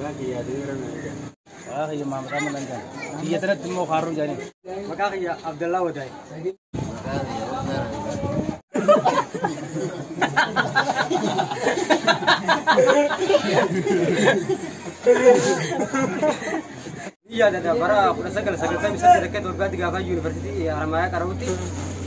Maqaa kiyya Adeera Nagaa. Maqaa kiyya Maamad Ahmad Anjaan. Biyya tanatti immoo Kaarruu jedhanii. Maqaa kiyya Abdallaa Wadaay. Maqaa kiyya Obsaa Nagaa. Biyya adda bara 1998 akka Itoophiyaatti gaafa yuunivarsiitii Haramayaa qaruutti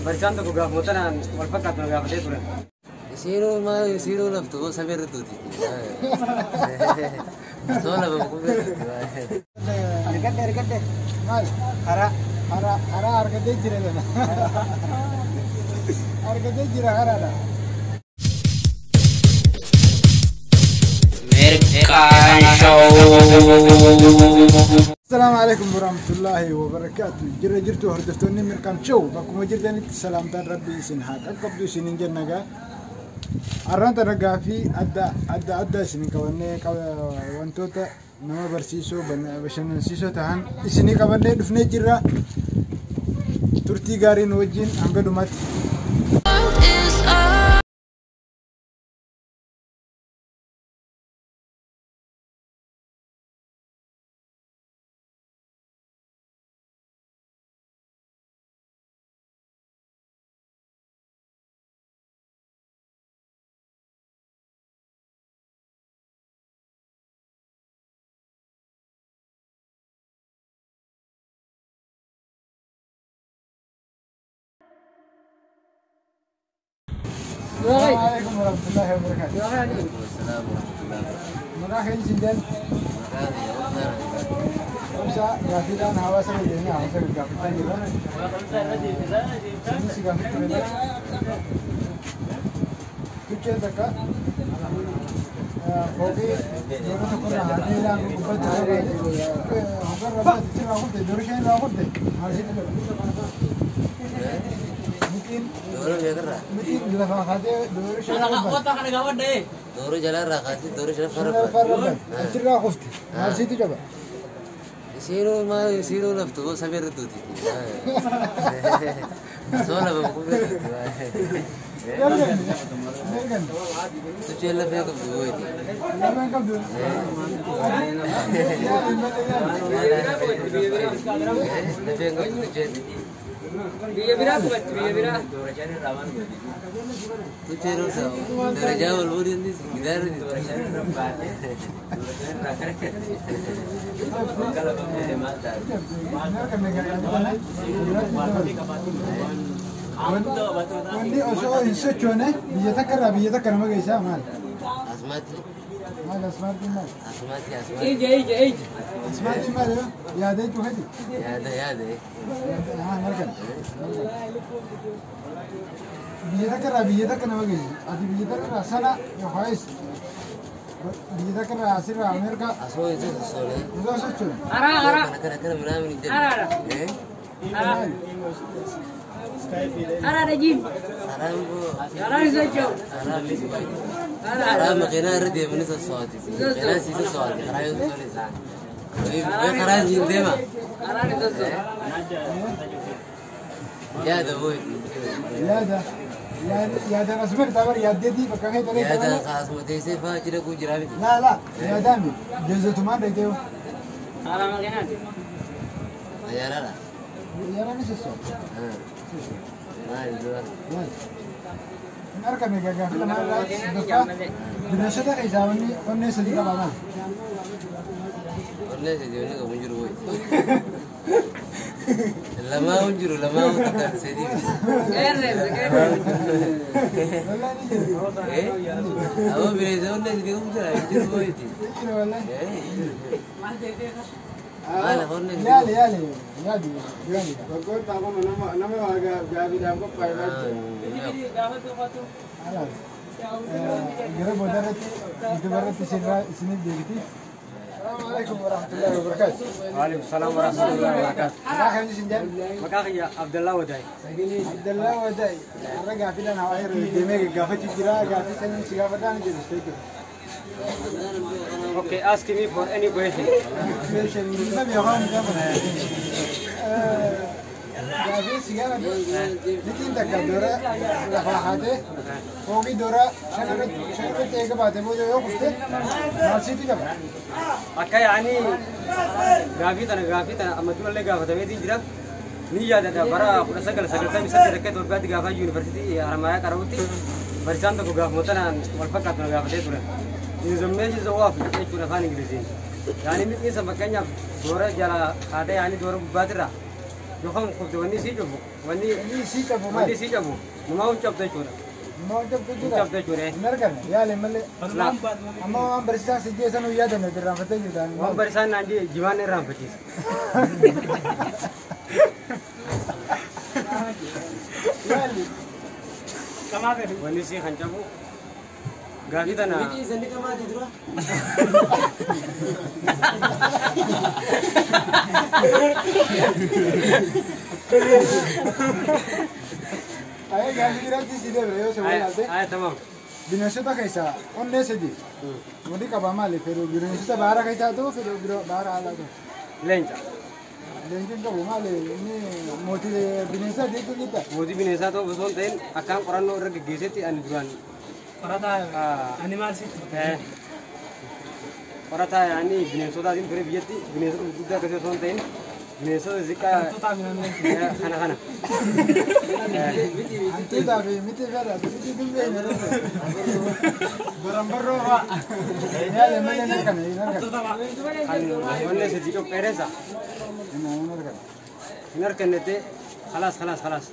barsiisaan tokko gaafuma tanaan wal fakkaatu na gaafatee ture. Isiinuu maal isiinuu laftu samii irra tuuti. Osoo lafa qubee tuuti. Argadde argadde. Maal? Karaa. Karaa karaa argatee jira lana. Argatee jira karaadha. Mirqaan Show. Asalaamu alaikum warahmatullaahi wabarakaatu. Jirra jirtu hordoftoonni Mirqaan Show bakkuma jirtanitti salaamtaan rabbii isin haa qaqqabdu isiniin jenna gaa. Har'aan tana gaaffii adda adda addaa isin qabannee wantoota nama barsiisoo bashannansiisoo ta'an isinii qabannee dhufnee jirra. Turtii gaarii nu wajjin hanga dhumaatti. Asalaamu alaikum warahmatullaahi wabarakaatu. Assalamu warahmatullahi wabarakatuh. Maqaa keenya isin jedhan Maqaa kiyya Obsaa Nagaa. Obsaa gaaffiidhaan hawaasa fayyadamee hawaasa gaggaafachaa jirra. Isinis gaafachuu dandeessu. Tucheen takka fooqii doora tokko irraa haatee ilaalu gubbatti hoggarra baate achirraa kufte doora shan irraa kufte maal sitti godha? Mixiin Doora meeqarraa? mixiin lafaa kaatee doora shan irra baate Doora jalarraa kaatee doora shanaffaa shan irra irra baate achirraa kufte maal sitti qaba? Isiinuu maal isiinuu laftu samii irra tuuti. Osoo lafa qubee tuuti. Meeqan? Tucheen lafee qabdu wayiiti. Lafeen qabdu. Yaali malee yaali. Lafeen qabdu tucheen. Biyya biraa qubatti biyya biraa. Tucheen obsa darajaa wal fuudhuu dandeessu gidaara Wanni osoo hin sochoone biyya takka irraa biyya takka nama geessaa maal? Asmaatti Maal asmaatiin maal? asmaatti asmaatti Ija ija ija. Asmaatiin maal yoo yaada jechuu fedhi? yaada yaada. Haa markan. Biyya takka irraa biyya takka nama geessu. Ati biyya takka irraa sana yookaas biyya takka irraa asirraa Ameerikaa Asoo hin sossoone. osoo sochoone. Karaa karaa. Kana kana kana minaamin hin jedhu. Araara. Karaadha jiim. Karaan boo Karaan hin socho'u. karaa miti baay'ee. Karaa makiinaa irra deemanii sosso'ati. Makiinaa sii sosso'ati. Karaa yoo sosso'ani. Mee karaan siin deema. Karaan hin socho'u. Yaada boo. Yaada yaadaan as bira tabar yaaddeetii bakka kee taree Yaada kaasuma teessee fa'aa jira kuu jiraa miti. Laa laa yaadaami jezotumaan dhayitee Karaa makiinaati. Xayyaaraadha. yaadaan socho'u. Maali dura. Maal? Hin argame gaaffii lamaan irraa sadaffaa bineensota keessaa wanni onnee sadii qaba maal? Onnee sadii onnee qabu hin jiru boo. Lamaa hin jiru lamaa takka sadii miti. Qeerransa qeerransa. Wallaan ni jiru. Aboo bineensa onnee sadii qabu jira hin jiru boo. Ni jiru wallaan. Maal onnee sadii Yaali yaali yaadi yaali. Waggoota akkuma nama nama gaaffiidhaaf qophaa'e baachuu. Alaas. Gara boodarratti dubarratti sirraa isiniif deebiti. Asalaamu alaikum warahmatullahi wabarakaatu. Waalaikum salaam warahmatullahi wabarakaatu. Maqaa keenya isin jedhan? Maqaa kiyya Abdallaa Wadaay. Abdallaa Wadaay. Har'a gaaffiidhaan hawaasa irra deemee gaafachuu jira. Gaaffii sanii si gaafadhaan jedhu jechuudha. Okay, ask me for any question. Question Ingiliffa beekaa hin qabu. Gaaffii si gaafadhu. Liqiin takka doora lafaa haatee Fooqii dooraa shan irratti eega baate booda yoo kufte maal siitu qaba? Akka yaani gaafii tana amma durallee gaafatameetiin jira. Ni yaadata bara 1998 akka Itoophiyaatti gaafa yuunivarsiitii Haramaayaa qara'utti barsiisaan tokko gaafuma tanaan wal fakkaatu na gaafatee ture. Inzommeeshi zawwaaf jechuudha afaan Ingiliziin. Yaani mixiinsa fakkeenyaaf doora jala kaatee yaani doora gubbaatirraa yookaan kufte wanni sii cufu wanni Inni sii cabu wanni maali? sii cabu numaa hin cabdu jechuudha. Maal cabdu Hin jira? cabdu jechuudha. Hin arganne yaale malee. Laa Amma waan barsiisaan si jee sanuu yaadanne irraanfattee jirta. waan barsiisaan naan jee jimaan irraanfachiisa. Yaali. Wanni sii kan cabu gaafii tana Miti isan ni kamaati dura. Ayee gaafii biraatti si deebire yoo si walaalte. Aya tamam. Bineensota keessaa onnee sadii wanti qaba maali? Fedhu bineensota baara keessaa ta'u fedhu biroo baara alaa ta'u. Leenca. Leenci hin qabu maali? Inni mootii bineensaa jechuun jirta. Mootii bineensaa ta'uu osoo hin ta'in akkaan qorannoo irra geggeessetti ani duraan Qorataa animaalsitti. Qorataa yaani bineensotaatiin ture biyyatti bineensota gurguddaa akkasii osoo hin ta'in bineensota xixiqqaa Hantuutaa minamne. Kana kana. Hantuutaa fi miti fedha miti hin beekne. Barambarroo fa'a. Yaale malee hin argame hin argame. Kan wanni sadii qopheeressa Hin argame. hin argannetti khalaas khalaas khalaas.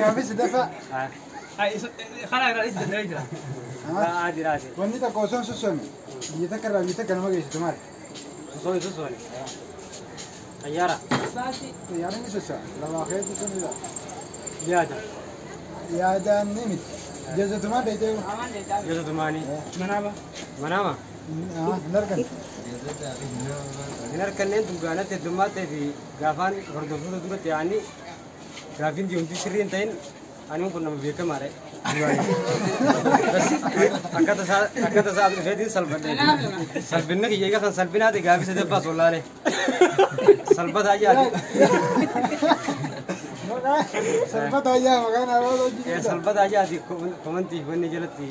Gaafii sadaffaa. Kana irraa isa danda'ee jira. Adi raati. Wanni tokko osoo hin sossoone biyya takka irraa biyya takka nama geessitu maali? Osoo hin sossoone. Xayyaara. Xayyaarri ni sosso'a. Lafaa keetti sun jira. Yaada. Yaadaan ni miti. Jajjatumaan dheedhee. Gosa tumaanii. Manaaba. Manaama. Hin arganne. Hin arganneen tun gaanatti heddummaatee fi gaafaan hordoftoota duratti yaa'anii gaafiin diimtuu sirrii hin ta'in ani kun nama beekamaadha. Akka tasaa dhufeetiin salphadhe. Salphinni kiyya egaa kan salphinaati gaafii sadaffaa sollaale. Salphataa jaati. Salphata ayyaa maqaan hawaasa hojii jirta. Salphataa jaati komantii wanni jalatti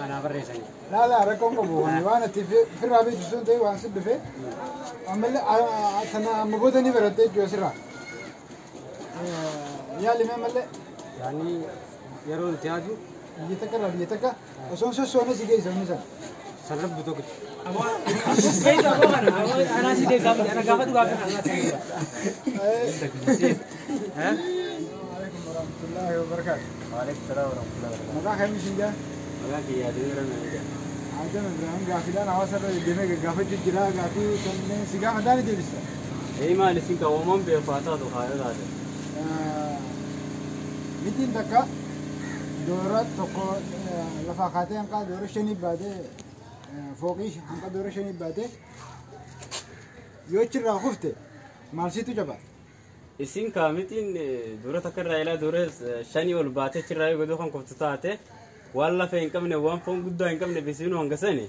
anaa barreessanii. Laa rakkoon qabu waan ati firraa beektu sun ta'e waan si dhufe ammallee tana amma booda ni baratte jechuudha sirraa. Yaali mee mallee Yaani yeroo nuti yaadu biyya takka irraa biyya takka osoo hin sossoone si geessa inni sana. San rabbi tokkicha. Beektu aboo kana aboo anaa si deegaa miti ana gaafatu gaafatu anaa si deegaa. Alaikum warahmatullahi wabarakatuh. Waalaikum salaam warahmatullahi wabarakatuh. Maqaa kamii siin jaa? Maqaan kiyya Adii Ibrahim jedhama. Adam Ibrahim gaafiidhaan hawaasa irra deddeemee gaggaafachuu jira gaafii kanneen si gaafataan ni deebista. Ee maali isin kan uumamaan beeku haa taatu haa taate. Mitiin takka doora tokko lafaa kaatee hanqaa doora shanii baatee fooqii hanqa doora shanii baatee yoo achirraa kufte maal siitu jaba? Isin kaa mitiin doora takka irraa ilaa doora shanii ol baatee achirraa yoo godoo kan kuftu taate waan lafa hin qabne waan foon guddaa hin qabne bisiinuu hanga sani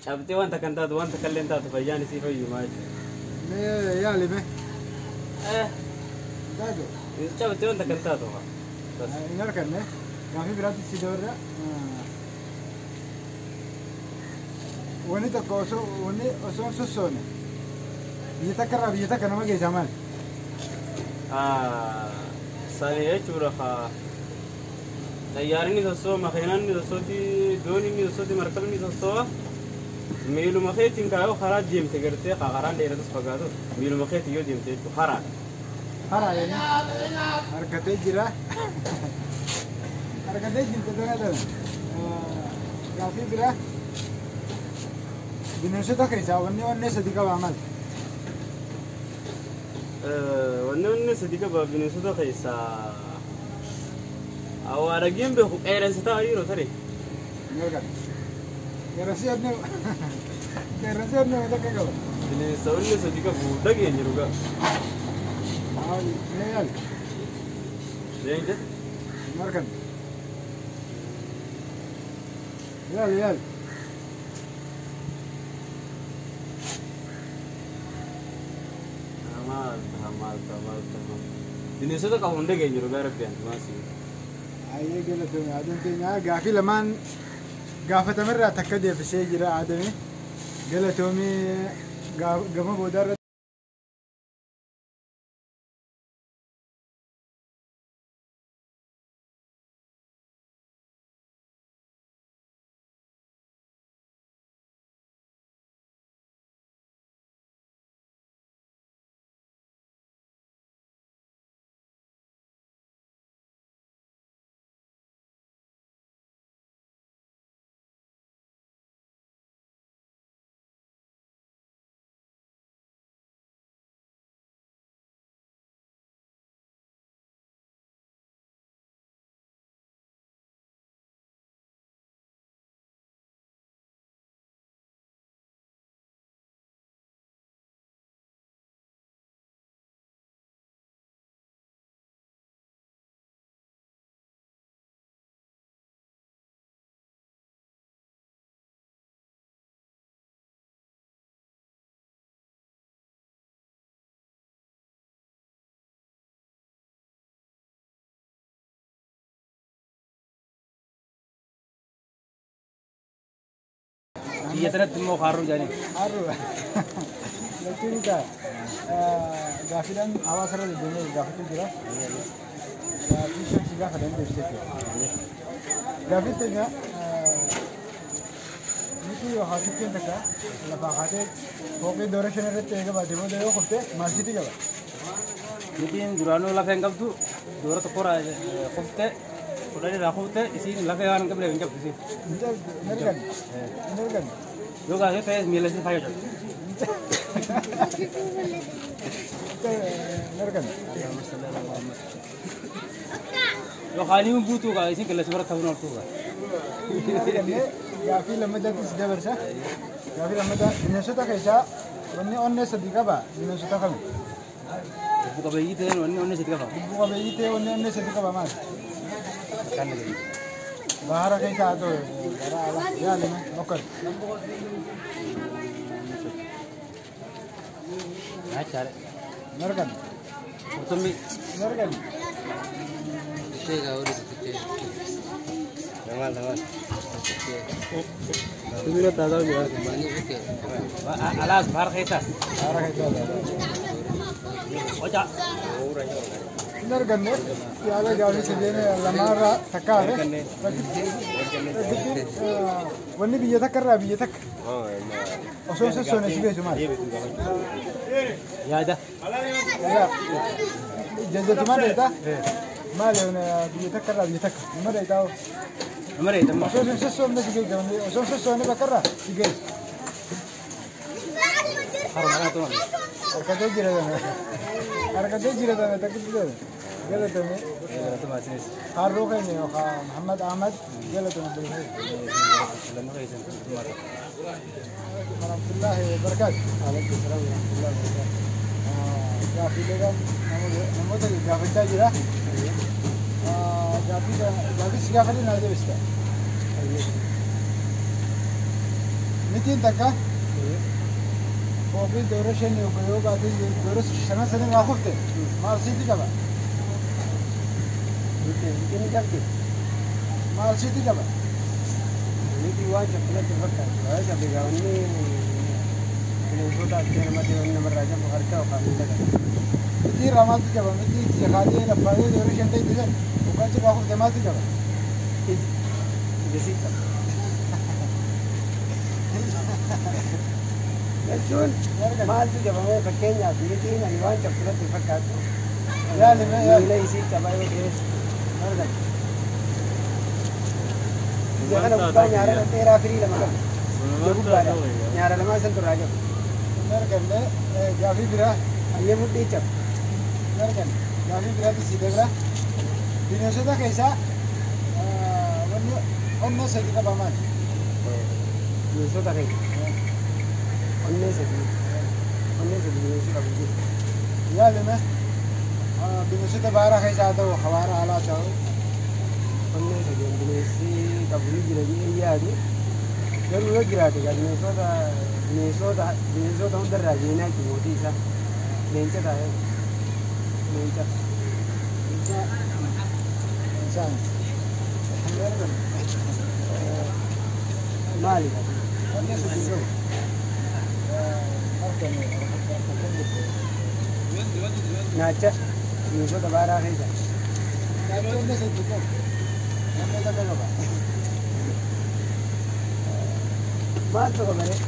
cabxee waan takka hin taatu waan takka illee hin taatu fayyaan isii fayyumaa jechuudha. Mee yaali mee. Taate Cabxee waan takka hin taatu haa. Hin arganne gaafii biraatti si dabarra. Wanni tokko osoo wanni osoo hin sossoone biyya takka irraa biyya takka nama geessaa maali? Sani jechuudha haa. Xayyaarri ni sossoo'a, makiinaan ni sossooti, dooniin ni sossooti, markabni ni sossoo'a. Miiluma keetiin kaayoo karaa deemte gartee karaan dheeratus fagaatus miiluma keetiin yoo deemte jechuudha karaa. Karaa jenna harkatee jira. Harkatee jirte tana tana. Gaafii biraa bineensota keessaa wanni onnee sadii qabaa maali? Wanni onnee sadii qabaa bineensota keessaa waa dhageen beeku qeerransa ta'a yeroo tare. Hin argatu. Qeerransi onnee qeerransi onnee takka qaba. Bineensa onnee sadii qabu dhageen jiru gaa. Mee yaali. Leenca. Hin arganne. Yaali yaali. Maal ta'a maal ta'a maal ta'a. Bineensota qabu hin dhageen jiru gaa rabbi anti maasii. Ayyee galatoomi Aadam keenya gaafii lamaan gaafatamerraa takka deebisee jira Aadami. Galatoomi gama boodaarra. Biyya tanatti immoo harruu jedhanii. Harruu. Jechuun egaa gaafiidhaan hawaasa irra deddeemee gaafachuu jira. Gaafii shan si gaafa dandeessu jechuudha. Gaafiin teenya miti yookaan shikkeen takka lafaa kaatee fooqii doora shan irratti eega baatee booda yoo kufte maal sitti qaba? Mitiin duraanuu lafee hin qabdu doora tokkorraa kufte kudhan irraa kufte isiin lafee waan hin qabneef hin qabdu isiin. Hin cabdu, hin arganne. Hin arganne. Yoo gaafii ta'es miila isii fayyadu. Hin arganne. Yookaan hin buutuu gaa isiin qilleensa bira ta'uun ooltuu gaa. Hin arganne. Gaafii lammataattis dabarsa. Gaafii lammataa bineensota keessaa wanni onnee sadii qaba bineensota kami? Lubbu qabeeyyii ta'een wanni onnee sadii qaba. Lubbu qabeeyyii ta'e wanni onnee sadii qaba maali? Bahara keessa haa ta'u gara alaa yaalime mokkor. Naachaare. Hin arganne. Qurxummii. Hin arganne. Alaas bahara keessaas. Bahara keessaa haa ta'u. Qoca. Hin arganne yaala gaafii sadeen lamaarraa takka hafe. Wanni biyya takka irraa biyya takka osoo hin sossoone si geessu maali? Yaada. Jajjatumaa dheetaa? Maali biyya takka irraa biyya takka nama dheetaa hoo? Nama dheetaa. Osoo hin sossoomne si geessa osoo hin sossoone bakka irraa si geessa. Harkatee jira tana. Harkatee jira tana takkitti tana. Galatame. Harruu keenya yookaan Muhammad Ahmad galatame beekee. Warahmatullahi wabarakatuh. Waalaikum salam warahmatullahi wabarakatuh. Gaafiilee namoota gaafachaa jira. Gaafii gaafii si gaafadhe naa deebista. Mitiin takka fooqii doora shan yookaan yoo baate doora shanan sanii irraa kufte maal sitti qaba? Mitiin qabdi. Maal sitti qaba? Miti waan cabsinatti fakkaatu. Waan cabbe gaa wanni bineensota akka namatti wanni namarraa cabu harka yookaan miila qaba. Mitii irraa maaltu qaba? Mitii itti kaatee laffaatee doora shan ta'e san yookaan cirraa kufte maaltu qaba? Ija sii qaba. Jechuun maaltu cabamee fakkeenyaaf mitiin ani waan cabsinatti fakkaatu. Yaali mee yaali. Miila isii cabaa yoo ta'es argata. Ija kana gubbaa nyaara dheeraa firii lama qaba. Ija gubbaadha. Nyaara lamaa san turraa qabu. Hin arganne gaafii biraa. Ayyee mudhii caba. Hin arganne gaafii biraatti si dabra. Bineensota keessaa wanni onnee sadii qaba maali? Bineensota keessa. Onnee sadii. Onnee sadii bineensi qabu jiru. Yaali mee bineensota baara keessaa haa ta'u hawaara alaa ta'u. Onnee sadii bineensi qabu ni jira jedhee yaadu. Garuu yoo jiraate egaa bineensota bineensota bineensota hundarraa jeenaa jechuun mootii isaa. Leenca taa'ee. Leenca. Isaan. Maali? Onnee sadii qabu. Harka Naacha bineensota baaraa keessa. Naacha onnee sadii qabu. Onnee takka qaba. Maaltu qaba ree?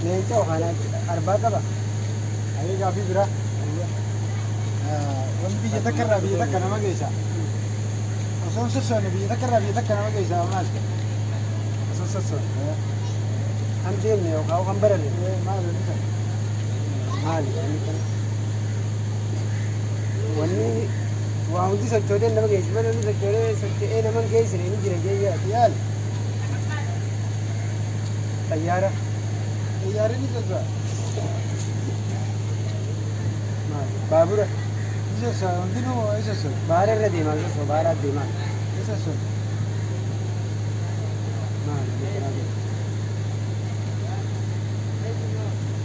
Leenca yookaan arbaa qaba. Ayee gaafii biraa. Wanti biyya takka irraa biyya takka nama geessa. Osoo hin sossoone biyya takka irraa biyya takka nama geessa maal? Osoo sossoone. Kan deemne yookaan kan baranne. Maal wanni sana? Maali? Wanni kana? Wanni waa hundi sochoolee nama geessu malee wanni sochoolee socho'ee nama hin geessine ni jira jeeyyaati. Yaali. Xayyaara. Xayyaarri ni sosso'a. Maali? Baabura. Ni sosso'a. Hundinuu ni sosso'a. Baara irra deemaa sosso'a. Baara deemaa. Ni sosso'a. Maali?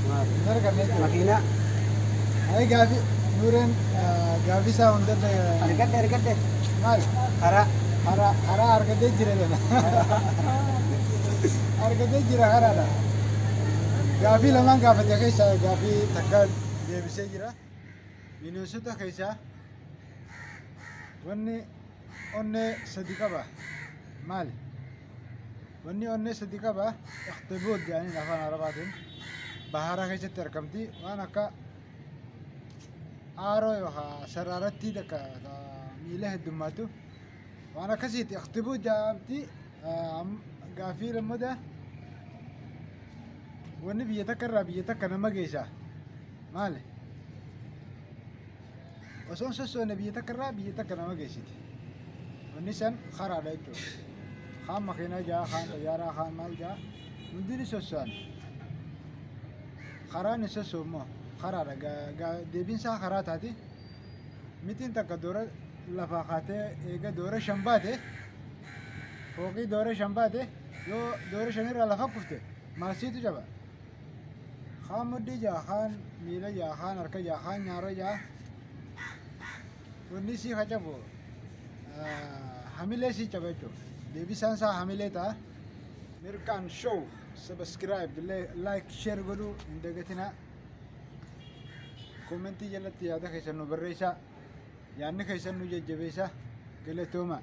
Maali? Hin argamne jechuudha. Makiinaa. Ayee gaafii Nuureen gaafii isaa hundarra Argadhe argadhe. maal? Karaa. Karaa karaa argatee jira lana. Argatee jira karaadha. Gaafii lamaan gaafate keessaa gaafii takka deebisee jira. Bineensota keessaa wanni onnee sadi qaba maali? Wanni onnee sadi qaba ikhtibuut jedhaniin afaan arabaatiin bahara keessatti argamti waan akka aaroo yookaan saraaratti takka miila heddummaatu waan akkasiiti ikhtibuut jedhamti. Gaafii lammadaa wanni biyya takka irraa biyya takka nama geessa maali? Osoo hin sossoone biyya takka irraa biyya takka nama geessiti. Wanni san karaadha jechuudha. Kaan makiinaa jaa, kaan xayyaaraa, kaan maal jaa hundi ni sosso'an. Karaan hin sosso'u immoo karaadha. Deebiin isaa karaa taati. Mitiin takka doora lafaa kaatee eega doora shan baate fooqii doora shan baate yoo doora shanirraa lafa kufte maalsiitu caba? Kaan mudhii jaa, kaan miila jaa, kaan harka jaa, kaan nyaara jaa. Wanni sii kacabu hamilee sii caba jechuudha. Deebisaan isaa hamilee ta'a. Mirqaan Show subscribe, like, share godhuu hin dagatinaa. Koomentii jalatti yaada keessan nu barreessaa. Yaadni keessan nu jajjabeessaa. Galatooma.